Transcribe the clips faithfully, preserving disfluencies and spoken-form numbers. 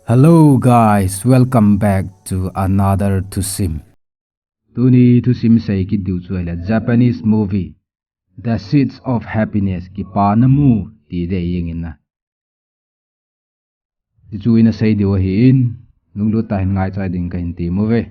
Hello guys, welcome back to another thusim. Tuni thusim sei kit diu chu ahile Japanese movie The Seeds of Happiness, Kipana Mu ti dei jeng in na. Ti chu ina sei diu ahin, lunglut tah in ngaichai ding kahin ti uve.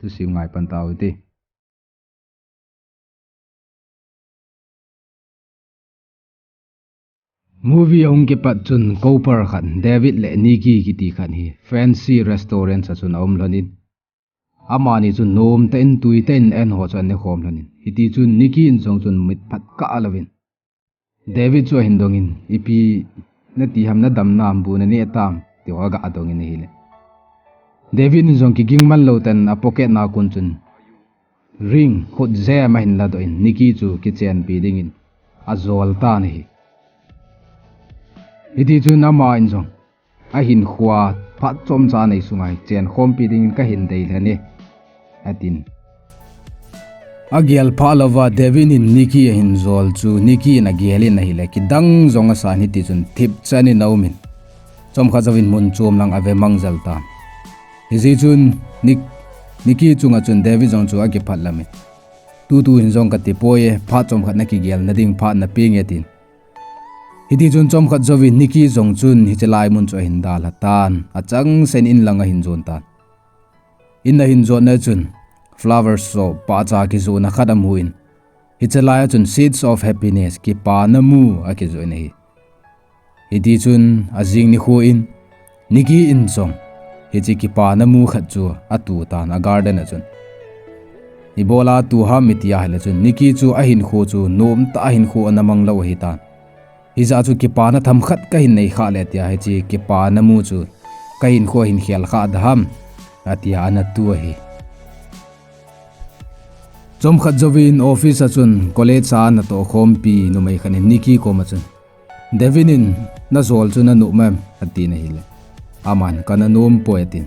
Thusim ngai pan tau hite. Movie ahung kipat chun couple khat, David le Nikki kiti khat hi fancy restaurant a chun aum lhon in, amani chun nomtah in tuitah in an ho chu ane khom lhon in, hiti chun Nikki in jong chun mitphat kah louvin David chu ahin dong in, ipi nati ham, nadam nam, bu naneh tam, ti ho aga dong in ahile, David in jong kiging man lou tah in a pocket na kon chun ring, khutjem ahin ladoh in Nikki chu kichenpi dingin ajol tan ahi. Hiti chun ama in jong ahinkhoa phat chomcha nei sunga hi chenkhompi dingin kahin dei lhon e, atin. Agel phah louva David in Nikki ahin jol chu Nikki in agel in ahile, kidang jong asan, hiti chun thipchan in aumin, chomkhat jouvin mun chom lang ave mang jel tan. Hijeh chun Nik-, Nikki chunga chun David jong chu akiphat lamin, tutu hin jong kati poi e, phat chomkhat nakigel nading phat napeng e, atin. Hiti chun chomkhat jouvin Nikki jong chun hiche lai mun chu ahin dalha tan, achangsen in lang ahin jon tan. In ahin jotna chun flower shop pahcha kijona khat amun, hiche lai a chun Seeds of Happiness, Kipana Mu, akijoh in ahi. Hiti chun ajing nikho in Nikki in jong hiche kipana mu khat chu atu tan a garden a chun. Ibola atu ham iti ahile chun Nikki chu ahinkho chu nomtah a hinkho ana mang lou ahitan. Hijeh chun kipana themkhat kahin nei khah le tia hiche kipana mu chu kahinkho a hin khel khah da ham, atia ana tu ahi. Chomkhat jouvin office a chun college a ana tohkhompi numei khat in Nikki koma chun, David in najol chu nanom em, atin ahile, aman kana nom poi, atin.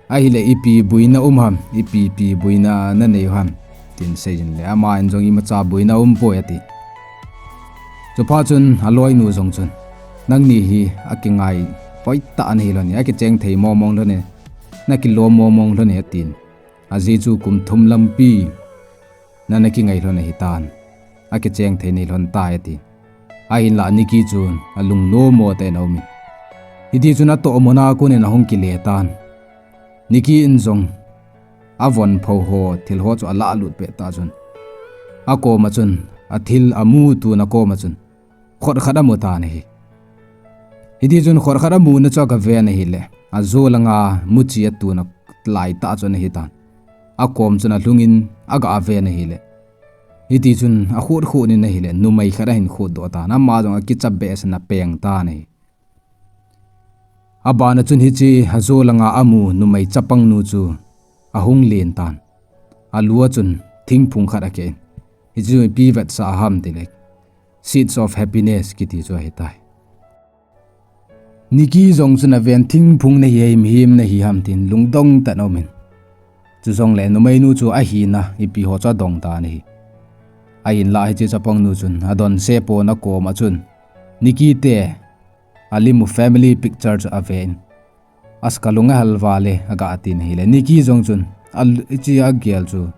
Ahile ipi boina um ham, ipi pi boina nanei u ham, tin seijin le, aman jong imacha boina um poi, ati. Chuphat chun aloinu jong chun, nangni hi akingai poi tah nahi lhon e, akicheng thei mong mong lhon e, nakilom mong mong lhon e, atin. Ajeh chu kum thum lampi nana kingai lhon ahitan, akicheng thei nahi lhon tai, ati. Ahinlah Nikki chun alungnom mo tah in aumin, hiti chun atoh muna kon in ahung kile tan. Nikki in jong avon pho ho thil ho chu alah lut pet tah chun, akoma chun, athil amu tuna koma chun khut khat amu tan ahi. Hiti chun khut khat amuna chu aga ven ahile, ajo langa muchi atuna lai tah chu ana hitan. Akom chun alhungin aga ven ahile, hiti chun akhut khut in ahile, numei khat ahin khutdoh tan, ama jong akicha behseh in apeng tan ahi. Abana chun hiche ajo langa amu numei chapangnu chu ahung len tan. Alu a chun thingphung khat akeh in, hichu ipi vetsah ham tile, Seeds of Happiness kiti chu ahitai. Nikki jong chun aven, thingphung nahi ham, mihem nahi ham, tin lungdong tah in aumin, chujongle numeinu chu ahina ipi ho chu adong tan ahi. Ahinlah hiche chapangnu chun adonse pon akoma chun Nikki te alimu family picture chu aven, as kalung ahal val e, aga tin ahile, Nikki jong chun al-, hiche agel chu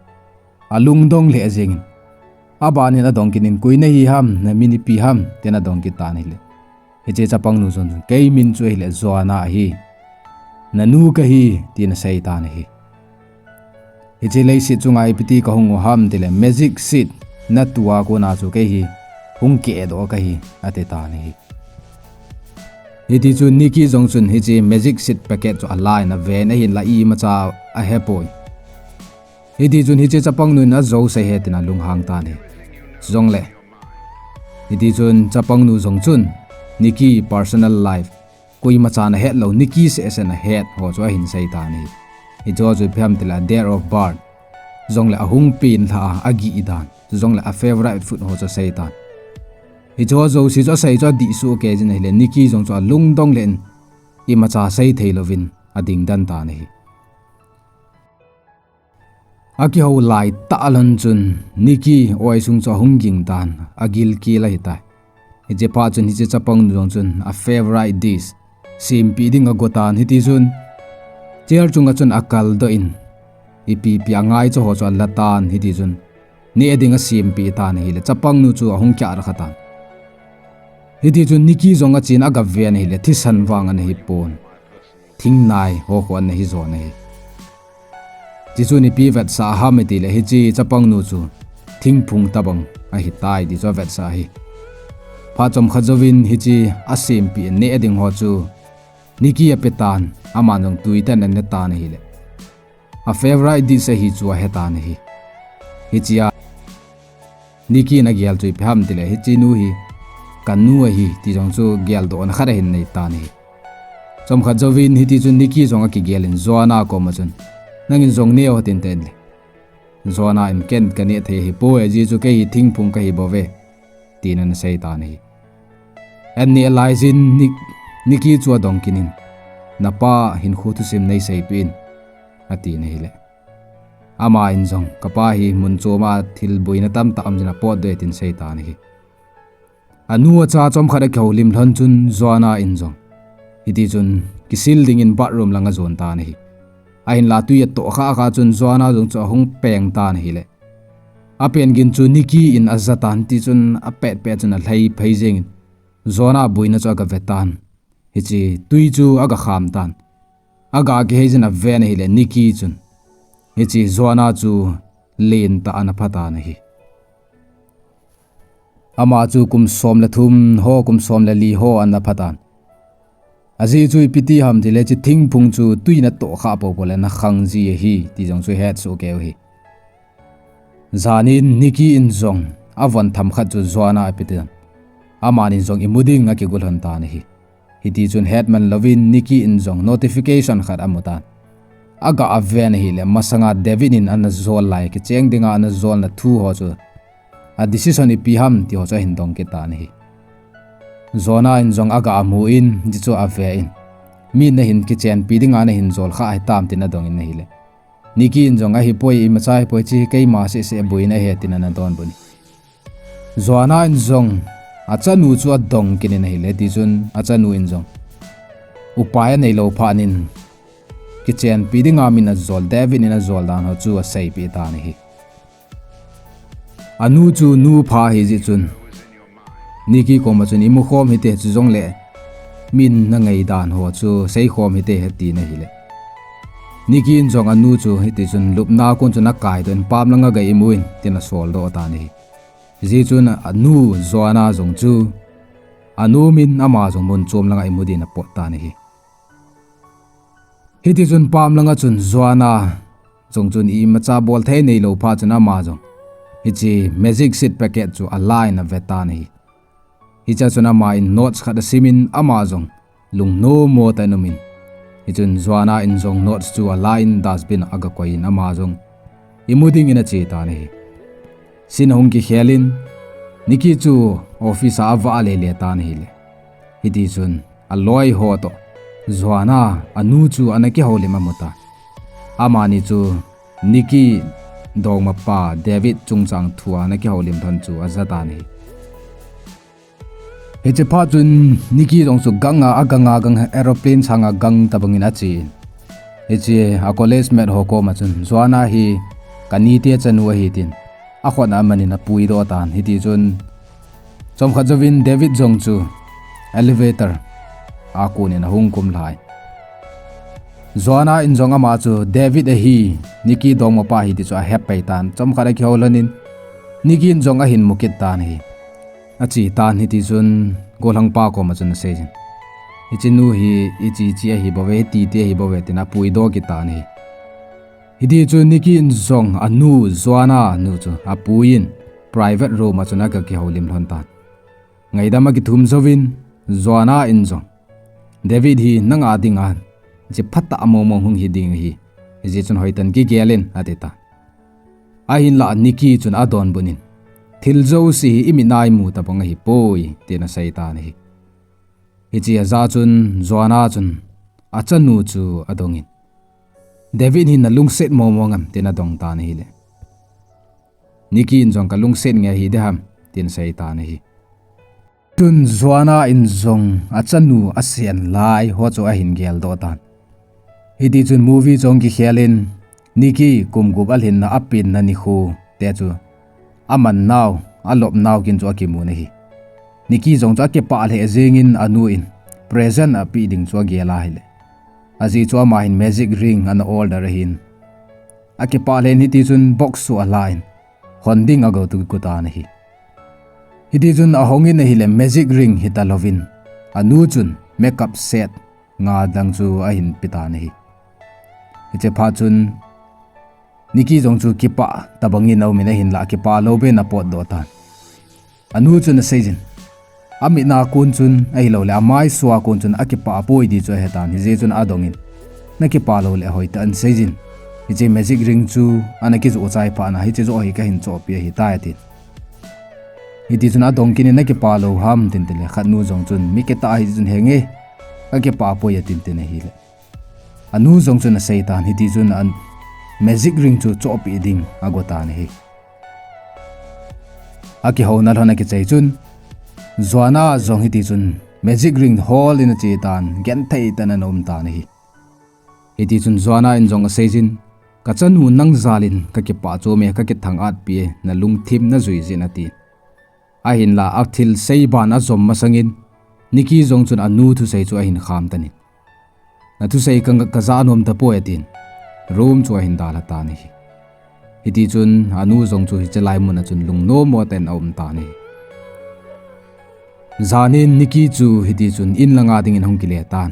alungdong lheh jengin, abanin adong kit in, koi nahi ham, namin ipi ham, tin adong kit tan ahile, hiche chapangnu jong chun, kei min chu ahile Joanna ahi, nanu kahi, tin asei tan ahi. Hiche leiset chunga ipiti kahung u ham tile, magic seed natua kona chu kei hi hung kehdoh kahi, ati tan ahi. Hiti chun Nikki jong chun hiche magic seed packet chu alan aven, ahinlah imacha ahepoi. Hiti chun hiche chapangnun ajou sei e tin alunghang tan ahi. Chujongle, hiti chun chapangnu jong chun Nikki personal life, koimachan ahet lou, Nikki sehseh in ahet ho chu ahin sei tan ahi. Hicheho chu ipi ham tile, date of birth, chujongle ahung penlhah a agih dan, chujongle a favourite food ho chu asei tan. Hicheho jouse chu asei chu adih soh kei jin ahile, Nikki jong chu alungdong lheh in, imacha sei thei louvin ading den tan ahi. Akihou laitah lhon chun Nikki oisung chu ahung ging tan, agilkel ahitai. Hiche phat chun hiche chapangnu jong chun a favourite dish, sempeh ding ago tan hiti chun, chair chunga chun akaldoh in, ipi pi angai chu ho chu ala tan hiti chun, neh ding asempeh tan ahile, chapang nu chu ahung kiah kha tan. Hiti chun Nikki jong achen agaven ahile, thisan vang ana hipon, thingnai ho khu ana hijon ahi. Chuchun ipi vetsah ham itile, hiche chapang nu chu thingphung tobang ahitai ti chu avetsah ahi. Phat chomkhat jouvin hiche asempeh neh ding ho chu Nikki ape tan, aman jong tui tah in ane tan ahile, a favourite dish ahi chu ahe tan ahi. Hichea Nikki in agel chu ipi ham itile, hiche nu hi kanu ahi ti jong chu geldohna khat ahin nei tan ahi. Chomkhat jouvin hiti chun Nikki jong akigel in Joanna koma chun, nangin jong neo tin, tin le, Joanna in, ken kaneh thei ahipoi, ajeh chu kei hi thingphung kahi bouve, tin ana sei tan ahi. An neh laijin Ni-, Nikki chu adong kit in, napa hinkho thusim neiseipeh in, atin ahile, aman jong, kapa hi mun choma thil boina tamtah um jeh in apotdoh e tin sei tan ahi. Anu acha chomkhat akihoulim lhon chun Joanna in jong, hiti chun kisil dingin bathroom lang ajon tan ahi. Ahinla twi atoh khah khah chun Joanna jong chu ahung peng tan ahile, apen gin chu Nikki in aja tan, hiti chun apet pet chun alhai phei jengin Joanna boina chu agave tan. Hiche twi chu agakham tan. Aga kihei jin aven ahile Nikki chun, hiche Joanna chu lentah ana pha tan ahi. Ama chu kum som le thum ho, kum som le li ho ana pha tan. Ajeh chu ipi ti ham itile, hiche thingphung chu twi in atoh khah poupou le ana khang ji ahi ti jong chu ihetsoh kei u ahi. Janin Nikki in jong avon themkhat chu Joanna ape tan. Amanin jong imu ding akigo lhon tan ahi. Hiti chun hetman louvin Nikki in jong notification khat amu tan. Aga aven ahile, masanga David in ana jol lai, kicheng dinga ana jolna thu ho chu, a decision ipi ham ti ho chu ahin dong kit tan ahi. Joanna in jong aga amu in, hichu ave in, mi nahin kichenpi dinga nahin jol kha ahitam tin adong in ahile, Nikki in jong, ahipoi, imacha ahipoi, hiche keima seh seh boina ahi tin ana donbut in. Joanna in jong achanu chu adong kit in ahile, hiti chun achanu in jong upai aneilou phat in kichenpi dinga min ajol, David in ajol dan ho chu aseipeh tan ahi. Anu chu nu pha ahijeh chun Nikki koma chun, imukhom hite, chujongle min nangai dan ho chu seikhom hite, atin ahile, Nikki in jong anu chu hiti chun lupna kon chun akaidoh in, pam langa gei imu in, tin asoldoh tan ahi. Hijeh chun anu Joanna jong chu anom in ama jong mun chom langa imu din apot tan ahi. Hiti chun pam langa chun Joanna jong chun imacha bolthei neilou phat chun ama jong hiche magic seed packet chu ala in ave tan ahi. Hichea chun aman notes khat asimin ama jong lungnommo tah in aumin, hichun Joanna in jong notes chu ala in dustbin a agakoi in ama jong imu dingin ache tan ahi. Sin ahung kikhel in, Nikki chu office a avah lele tan ahile, hiti chun aloi ho toh Joanna anu chu ana kihoulim amu tan. Amani chu Nikki dongmapa David chungchang thua ana kihoulim lhon chu aja tan ahi. Hiche phat chun Nikki jong chu ganga, aganga, gang aeroplane sanga gang tobangin ache in, hiche a college mate ho koma chun, Joanna hi kanite chanu ahi tin, akhut a amanin apuidoh tan. Hiti chun chomkhat jouvin David jong chu elevator a konin ahung kum lhai. Joanna in jong ama chu David ahi, Nikki dongmapa ahi ti chu ahepai tan. Chomkhat akihou lhonin Nikki in jong ahin mu kit tan ahi. Ache tan, hiti chun golhangpa koma chun aseijin, hiche nu hi iche iche ahi bouve, hitite ahi bouve, tin apuidoh kit tan ahi. Hiti chun Nikki in jong anu Joanna nu chu apuiyin private room a chun aga kihoulim lhon tan. Ngaidam akithum jouvin Joanna in jong, David hi nanga dinga hiche phatah mongmong hung hi ding ahi, hijeh chun hoitah in kigel in, ati tan. Ahinlah Nikki chun adonbut in, thil jouse hi imit a imu tobang ahipoi, tin asei tan ahi. Hiche aja chun Joanna chun achanu chu adongin, David hi nalungset mongmong am, tin adong tan ahile, Nikki in jong kalungset nge ahi ding ham, tin asei tan ahi. Chun Joanna in jong achanu asen lai ho chu ahin geldoh tan. Hiti chun movie jong kikhel in, Nikki kum gup alhinna apenna nikho te chu aman nau, alop nau kin chu akimun ahi. Nikki jong chu akipah lheh jengin anu in present apeh ding chu agel ahile, ajeh chu ama hin magic ring ana order ahin, akipah lheh in hiti chun box chu alan, hon ding ago tu kigo tan ahi. Hiti chun ahongin ahile magic ring hita louvin, anu chun makeup set nga dang chu ahin pe tan ahi. Hiche phat chun Nikki jong chu kipah tabangin aumin ahinlah kipah lou ben apotdoh tan. Anu chun aseijin, amit a kon chun ahilouleh amai sua kon chun akipah poi ti chu ahetan, hijeh chun adongin, nakipah louleh hoitah in seijin, hiche magic ring chu ana kijoh chai phat na hiche joh hi kahin chohpeh ahitai atin. Hiti chun adong kit in, nakipah lou ham tin tile khatnu jong chun, mi kitah ahi chun henge, kakipah poi atin tin ahile, anu jong chun aseitan, hiti chun an magic ring chu chohpeh ding ago tan ahi. Akihouna lhon akichai chun, Joanna jong hiti chun magic ring hol in ache tan, genthei tah in ana um tan ahi. Hiti chun Joanna in jong aseijin, kachanu nang jal in kakipah chom e, kakithang-at peh e, nalungthim najui jin atin. Ahinla athilsei ban ajom masangin, Nikki jong chun anu thusei chu ahin kham tan in, nathusei ka, kajah nom tapoi atin, room chu ahin dalha tan ahi. Hiti chun anu jong chu hiche lai mun a chun lungnommo tah in aum tan ahi. Janin Nikki chu hiti chun in langa dingin ahung kile tan.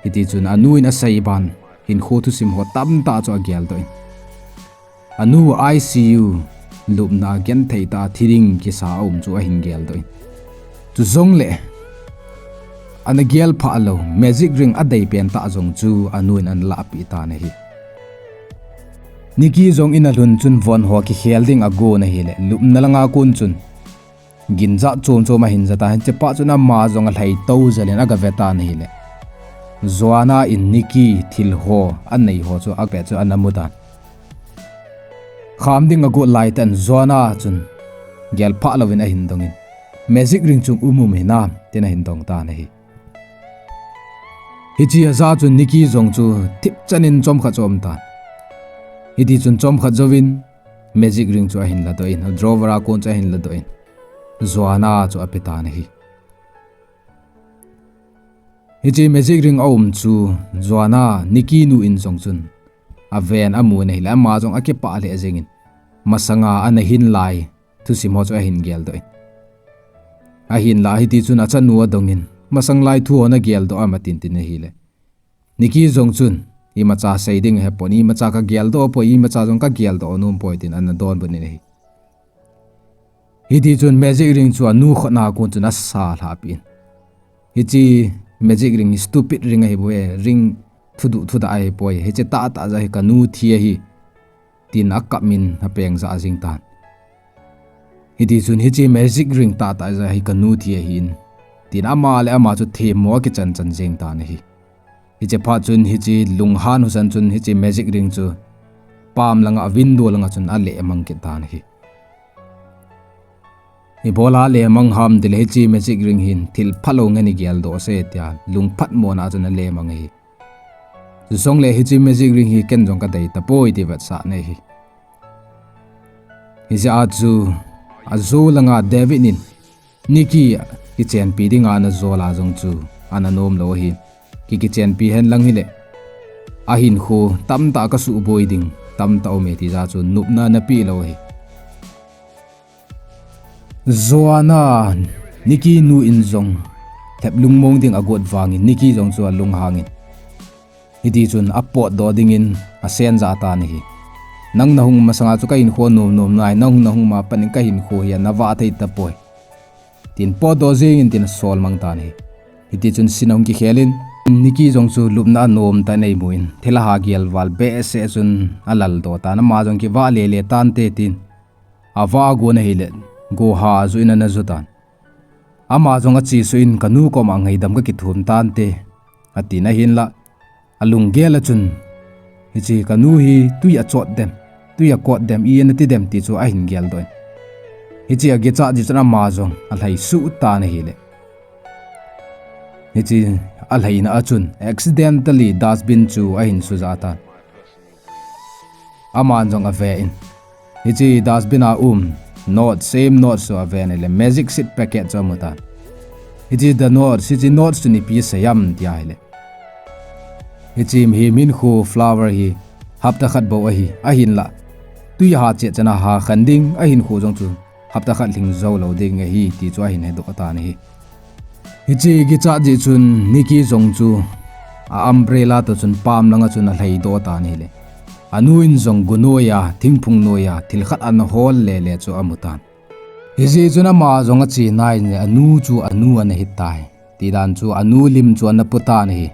Hiti chun anu in asei ban hinkho thusim ho tamtah chu ageldoh in, anu ICU lupna genthei tah a thi ding kisa aum chu ahin geldoh in, chujongle ana gelphah lou magic ring adei pen tah jong chu anu in ana lahpeh tan ahi. Nikki jong in alhun chun von ho kikhel ding agon ahile, lupna langa kon chun gin jat chom chom ahin jatan, hiche phat chun ama jong alhai tou jel in agave tan ahile, Joanna in Nikki thil ho anei ho chu apet chu ana mu tan. Kham ding agot laitah in Joanna chun gelphah louvin ahin dongin, magic ring chu um um hinam tin ahin dong tan ahi. Hiche ajah chun Nikki jong chu thipchan in chomkhat chu aum tan. Hiti chun chomkhat jouvin magic ring chu ahin ladoh in, drawer a kon chu ahin ladoh in, Joanna chu ape tan ahi. Hiche magic ring aum chu Joanna, Nikki nu in jong chun aven amun ahile, ama jong akipah lheh jengin, masanga ana hin lai thusim ho chu ahin geldoh in, ahinla hiti chun achanu adongin, masang lai thu ho nageldoh am atin tin ahile, Nikki jong chun, imacha sei ding ahepon, imacha kageldoh poi, imacha jong kageldoh nom poi tin ana donbut in ahi. Hiti chun magic ring chu anu khutna kon chun asa lhahpeh in, hiche magic ring stupid ring ahibouve, ring thuduh thudah ahipoi, hiche tahtah jeh hi kanu thi ahi, tin akap in apeng jah jeng tan. Hiti chun hiche magic ring tahtah jeh hi kanu thi ahin, tin ama le ama chu themmo akichan chan jeng tan ahi. Hiche phat chun hiche lunghan husan chun hiche magic ring chu pam langa, window langa chun alemang kit tan ahi. Ibola alemang ham tile hiche magic ring hin thil phalou ngen igeldoh se tia lungphatmona chun alemang ahi. Chujongle hiche magic ring hi ken jong kadei tapoi ti vetsahna ahi. Hijeh a chu ajo langa David in Nikki kichenpi dinga ana jol a jong chu ana nomlou ahi. Ki, kichenpi henlang hile, ahinkho tamtah kasuhboi ding tamtah aume ti jeh a chu nopna ana pelou ahi. Joanna, Nikki nu in jong lhep lungmong ding agot vangin Nikki jong chu alunghangin, hiti chun apotdoh dingin asen jah tan ahi. Nang nahung masanga chu kahinkho nom nom nai, nahung, nahung ma panin kahinkho hi ana vah thei tapoi, tin potdoh jengin tin asol mang tan ahi. Hiti chun scene ahung kikhel in, Nikki jong chu lupna anom tah in eimun, thilha gelval behseh chun alaldoh tan, ama jong kivah lele tante tin, avah agon ahile, goha joh in ana ju tan. Ama jong achesuh in, kanu koma ngaidam kakithum tante, atin, ahinla alunggel a chun, hiche kanu hi twi achot dem, twi akot dem, i ana ti dem ti chu ahin geldoh in, Hiche akichat jeh chun ama jong alhai suh tan ahile. Hiche alhaina a chun accidentally dustbin chu ahin sujah tan. Aman jong ave in. Hiche dustbin a um note, same note chu ave in ahile magic seed packet chu amu tan. Hiche the note, hiche note chu ipi asei em tia ahile. Hiche mihem hinkho flower hi hapta khat bou ahi, ahinla tui ha chet chan a ha khen ding, ahinkho jong chu hapta khat lhing jou lou ding ahi ti chu ahin hedoh tan ahi. Hiche kichat jeh chun Nicky jong chu a umbrella toh chun pam langa chun alhai doh tan ahile. Anu in jong go noiya, thingphung noiya, thil khat ana hol lele chu amu tan. Hijeh chun ama jong ache nai in anu chu anu ana hitai. Ti dan chu anu lim chu ana pu tan ahi.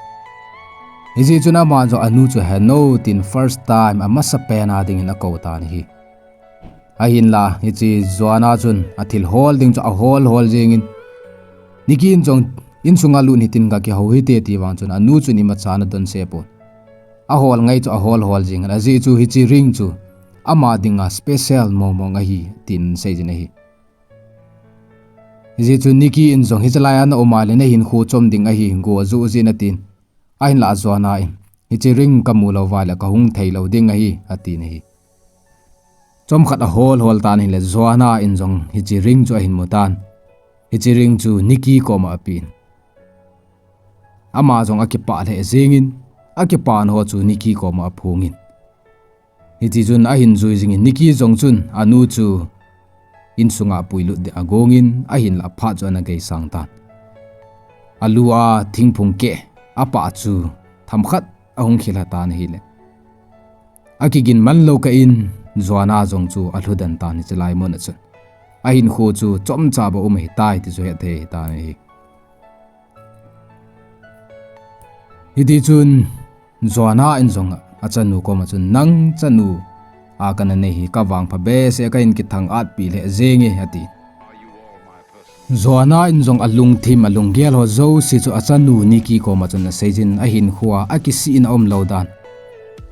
Hijeh chun ama jong anu chu henu tin first time amasapen a dingin akou tan ahi. Ahinla, hiche Joanna chun athil hol ding chu ahol hol jengin. Nicky in jong insunga lut hitin gakihou hite ti vang chun anu chun imacha ana donse pon. Ahol ngai chu ahol hol jengin. Ajeh chu hiche ring chu ama dinga special mong mong ahi tin seijin ahi. Hijeh chun Nicky in jong hiche laiya na um a le nahinkho chom ding ahi, go joh jin atin. Ahinla Joanna in, hiche ring kamu lou uva le kahung thei lou ding ahi, atin ahi. Chomkhat ahol hol tan ahile Joanna in jong hiche ring chu ahin mu tan. Hiche ring chu Nicky koma apen. Ama jong akipah lheh jengin, akipana ho chu Nicky koma aphongin. Hitichun ahin jui jingin Nicky jong chun anu chu insunga puilut ding agongin ahinla aphat chu ana geisang tan. Alu a thingphung keh apah chu themkhat ahung khilha tan ahile. Akigin manlou kah in Joanna jong chu alhudan tan hiche lai muna chun. Ahinkho chu chomcha bou um ahitai ti chu hethei ahitan ahi. Hitichun Joanna in jong achanu koma chun, nang chanu a kana nei hi kavangpha behseh a, kahin kithang-atpi lheh jenge, ati. Joanna in jong alungthim alunggel ho jouse chu achanu Nicky koma chun aseijin, ahinkhoa akisihna umlou dan,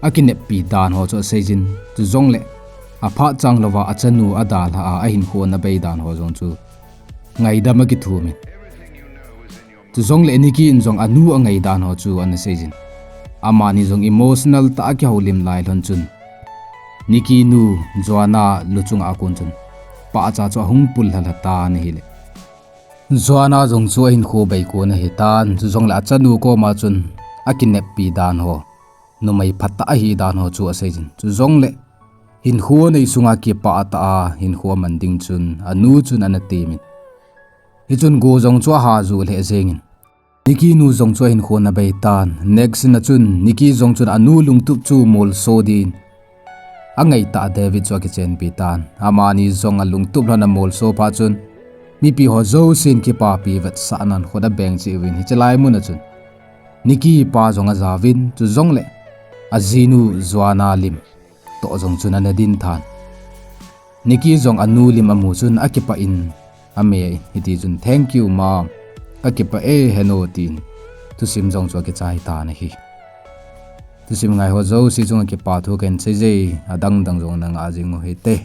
akineppi dan ho chu aseijin, chujongle aphat changlouva achanu adalhah a ahinkho anabei dan ho jong chu ngaidam akithumin. Chujongle Nicky in jong anu angaidan ho chu ana seijin. Amani jong emotional tah a kihoulim lai lhon chun, Nicky nu Joanna luchunga akon chun pahcha chu ahung pullha lha tan ahile. Joanna jong chu ahinkho beikon ahitan, chujongle achanu koma chun akineppi dan ho, numei phatah ahidan ho chu aseijin. Chujongle hinkho anei sunga kipah tah a hinkho aman ding chun anu chun ana temin. Hichun go jong chu aha joh lheh jengin. Nicky nu jong chu ahinkho anabei tan. Next in a chun Nicky jong chun anu lungtup chu molso din angaitah David chu akichenpi tan. Amani jong alungtup lhon amolso phat chun mipi ho jousen kipapi vetsahnan khut abeng cheh uvin hiche lai muna chun Nicky pa jong ajaovin, chujongle ajinu Joanna lim toh jong chun ana din tan. Nicky jong anu lim amu chun akipah in ame in hitichun, thank you mom, kakipah e henu, tin thusim jong chu akichai tan ahi. Thusim ngai ho jouse chunga kipa thu kahin seije, adang dang jong nanga jing uhite.